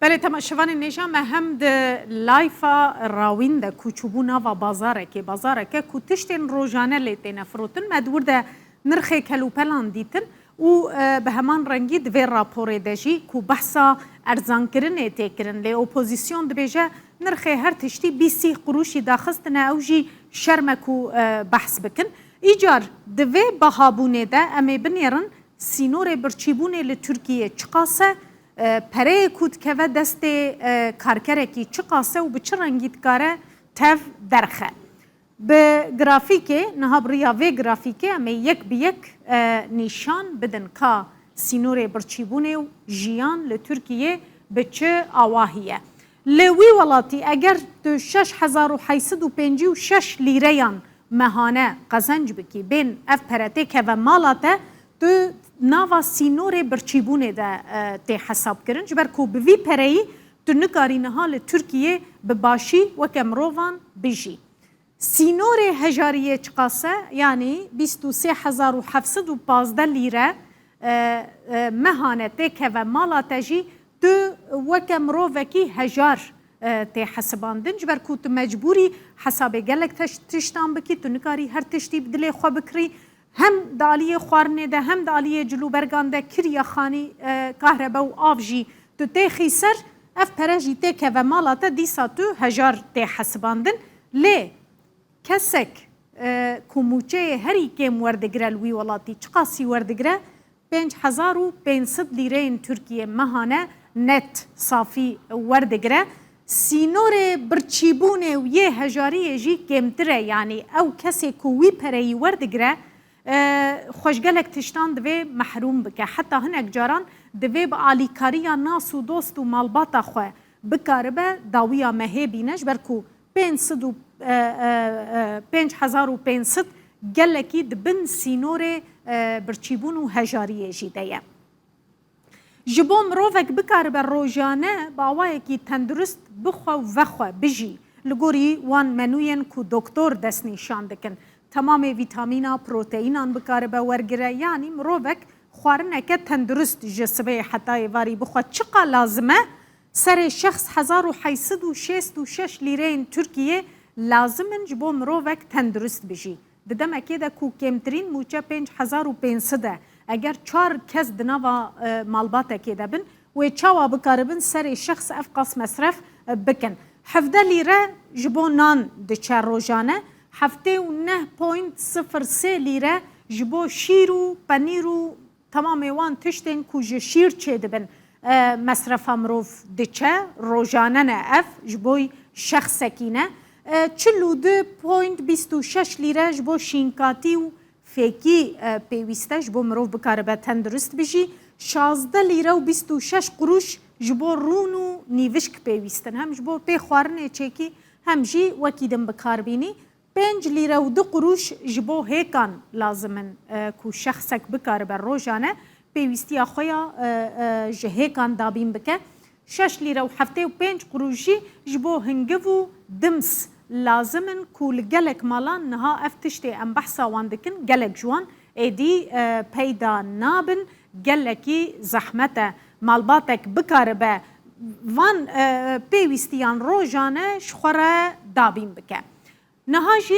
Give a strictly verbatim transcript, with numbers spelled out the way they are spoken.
Belê, temaşevanên hêja, me hem di layfa rawîn de ku çûbû nava bazarekê, bazareke ku tiştên rojane lê têne firotin, me di wir de nirxê kelûpelan dîtin û, e, bi heman rengî di vê raporê de jî ku behsa erzankirinê tê kirin, lê opozîsyon dibêje nirxê her tiştî bîst sî qurûşî daxistine, ew jî şerm e ku, e, behs bikin. Îcar di vê bahabûnê de em ê binêrin sînorê birçîbûnê li Tirkiyê çiqas e, e, pereyê ku dikeve destê, e, karkerekî çiqas e û bi çi rengî dikare tev derxe. Bi grafîkê, niha bi riya vê grafîkê em ê yek bi yek, e, nîşan bidin ka sînorê birçîbûnê û jiyan li Tirkiyê bi çi awahî ye. Li wî welatî eger tu şeş hezar û heyt sed û pêncî û şeş lîreyan mehane qezenc bikî, bên ev pere tê keve mala te, tu nava sînorê birçîbûnê de, e, tê hesabkirin. Ji ber ku bi vî pereyî tu nikarî niha li Tirkiyê bi başî weke mirovan bijî. Sînorê hejariyê çiqas e? Yanî bîst û sê hezar û heft sed û pazdeh lîre, e, e, mehane tê keve mala te jî, tu weke mirovekî hejar, e, tê hesibandin. Ji ber ku tu mecbûrî hesabê gelek teş-, tiştan bikî, tu nikarî her tiştî bi dilê xwe bikirî. Hem di aliyê xwarinê de, hem di aliyê cilûbergan de, kirya xanî, e, kahrebe û av jî tu têxî ser, ev pere jî tê keve mala te, dîsa tu hejar tê hesibandin. Lê kesek, e, ku mûçeyê herî kêm werdigire li wî welatî, çiqasî werdigire? Pênc hezar û pênc sed lîreyên Tirkiyê mehane net safî werdigire. Sînorê birçîbûnê û yê hejariyê jî kêmtir e, yanî ew kesê ku wî pereyî werdigire, e, xwe ji gelek tiştan divê mehrûm bike. Heta hinek caran divê bi alîkariya nas û dost û malbata xwe bikaribe dawiya mehê bîne, ji ber ku pênc sed û, e, e, e, pênc hezar û pênc sed gelekî di bin sînorê, e, birçîbûn û hejariyê jî de ye. Ji bo mirovek bikaribe rojane bi awayekî tendurist bixwe û vexwe, bijî, li gorî wan menûyên ku doktor destnîşan dikin, temamê vîtamîna, proteînan bikaribe wergire, yanî mirovek xwarineke tendurist ji sibê heta êvarî bixwe, çiqa lazim e, serê şexs hezar û heyt sed û şêst û şeş lîreyên Tirkiyê lazim in ji bo mirovek tendurist bijî. Di demekê de ku kêmtirîn mûçe pênc hezar û pênc sed e, eger çar kes di nava, e, malbatekê de bin, wê çawa bikaribin serê şexs ev qas mesref, e, bikin? Hevdeh lîre ji bo nan diçe rojane, heftê û neh point sifir sê lîre ji bo şîr û penîr û temamê wan tiştên ku ji şîr çêdibin, e, mesrefa mirov diçe, rojane ne ev, ji bo şexsekî ne. E, çil û du point bîst û şeş lîre ji bo şînkatî û fêkî, e, pêwîst e ji bo mirov bikaribe tendurist bijî. Şazdeh lîre û bîst û şeş quruş ji bo rûn û nîvişk pêwîst in. Hem ji bo pê xwarinê çêkî, hem jî wekî din bikar bînî. Pênc lîre û du quruş ji bo hêkan lazim in, e, ku şexsek bikaribe rojane pêwîstiya xwe ya, e, e, ji hêkan dabîn bike. Şeş lîre û heftê û pênc quruş jî ji bo hingiv û dims lazim in, ku li gelek malan niha ev tiştê em behsa wan dikin, gelek ji wan êdî, e, peyda nabin, gelekî zehmet e malbatek bikaribe van, e, pêwîstiyan rojane ji xwe re dabîn bike. Niha jî